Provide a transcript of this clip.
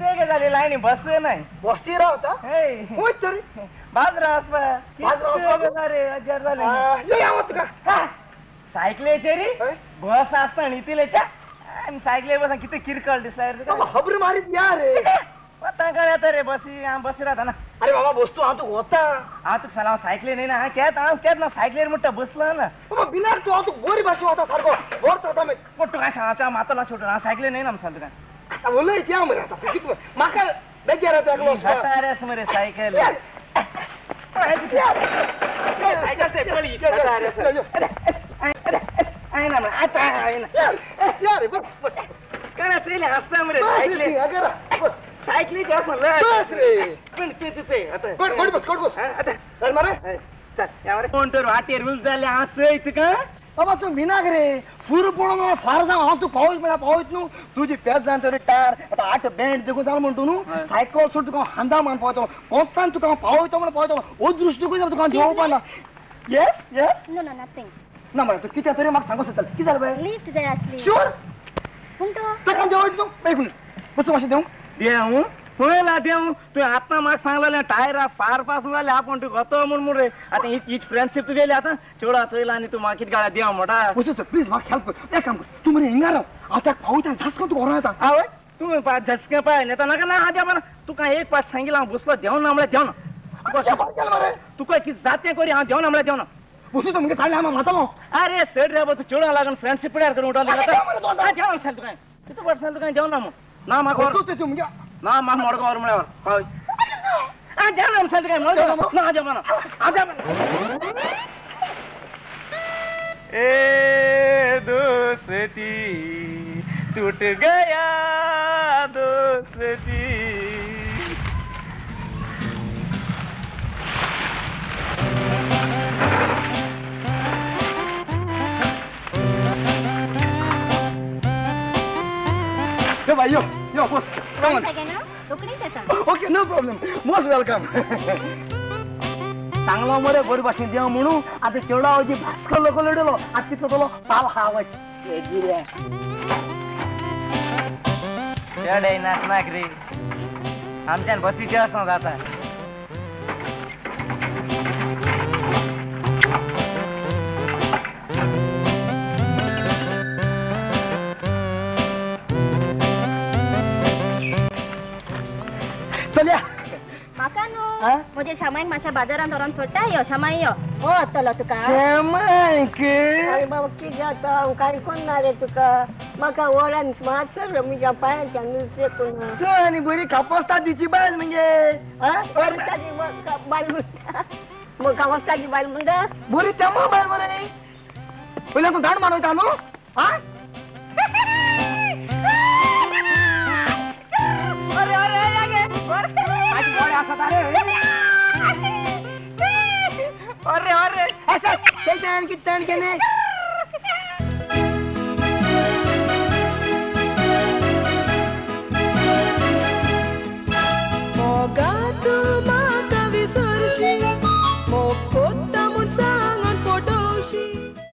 वेगळे झाली लायनी बस नाही बसी रावता होय तरी बाजरा वचपा बाजरा वचपा रे हजार जाले यो या तुका सायकलेचे रे बस आसता न्ही तिलेच्या आनी सायकले बस कितें किरकळ दिसला रे बाबा खबर मारीत या रे पत्ता येता रे बसी हांव बसी रावता ना. अरे बाबा बसतो हांव तुका वता हांव तुका सांगला हांव सायकले न्ही ना केत हांव केत ना सायकलेर म्हणटा बसलो ना बाबा बिनार तूं हांव तुका बरी भाशेन वता सारको बरो वता मागीर कोण तुका सांगचो मातला सोडून हांव सायकले न्ही ना सांग तुका उलयत या मरे आतां तूं कितें म्हाका बेजार येता एकलो गटार मरे सायकल कोण तर वाटेर उल जाले हांव चोय तुका बाबा तूं भिनाक रे फूर पळोवन फार जावं हांव तूं पावयत म्हळ्यार पावयत न्हू तुजी पेज जावन तरी टायर आतां आठ बँड देखून जालें म्हणटा न्हू सायकल सोड तुका हांव हांदा मान पावयतलो कोंतान तुका हांव पावयतो म्हण पावयतलो अदृश्ट तुका जाल्यार तुका देंवपा ना. Yes yes no no nothing ना मरे तूं कितें तरी म्हाका सांगूंक सोदतालें कितें जालें बाय लिफ्ट जाय आसली शुअर पूण तो ताका देंवयत न्हू एक मिनट बस मातशें देवंक देंव पळयला देंव तुवें आतां म्हाका सांगलेलें टायरा फार पासून जालें आपूण तुका वतो म्हूण म्हूण रे आतां ही फ्रेंडशीप तुगेली आतां चेडा चोयला आनी तूं म्हाका कितें गाळ्या देंव म्हणटा. बस प्लीज म्हाका हेल्प कर एक काम कर तूं मरे हिंगा राव हांव ताका पावयता झासको तुका व्हरोन येता. आवय तूं झसकें पाय येता नाका ना हांव देंवना तुका एक पाट सांगिल्लें हांव बसलो देंवना म्हळ्यार देंवना तुका कितें जातें करी हांव देंवना म्हळ्यार देंवना. बसू तूं मुगे चाडलें हांव मातलो. अरे सड रे तूं चेडा लागून फ्रेंडशीप पिड्यार करून उठवली देंवना सांग तुका कितें पाट सांग तुका देंवना म्हूण ना म्हाका ना म्हाका मडगांव म्हळ्यार हय आ देवना सांग तुका मडगांव ना देवना आ देवना. ए दोस्ती टूट गया दोस्ती. यो भाई यो यो बस. Come on. Okay, no problem. Most welcome. सांगलो मरे बरी भाशेन देव म्हणून आतां चेडो जी भास्कर लोक लडलो आतां तितलो तलो पाल खावच चेडे नाचनाक रे आमच्यान बसीचे आसना जाता. चलया म्हाका न्हू म्हजे श्यामाईक मातशें बाजारांत व्हरोन सोडटा यो श्यामाई यो वतलो तुका श्यामाईक. अरे बाबा कितें जाता हांव कांय कोन्ना रे तुका म्हाका वळान मातसो म्हज्या पांयाच्यान नुस्तें कोन्ना तूं आनी बरी कापोस्ता दिची बायल म्हणजे बायल म्हणटा कापोस्ताची बायल म्हणटा बरी तेमा बायल मरे पयल्यान तूं दांड मानवता न्हू. अरे अरे अरे अरे ऐसा कितने कितने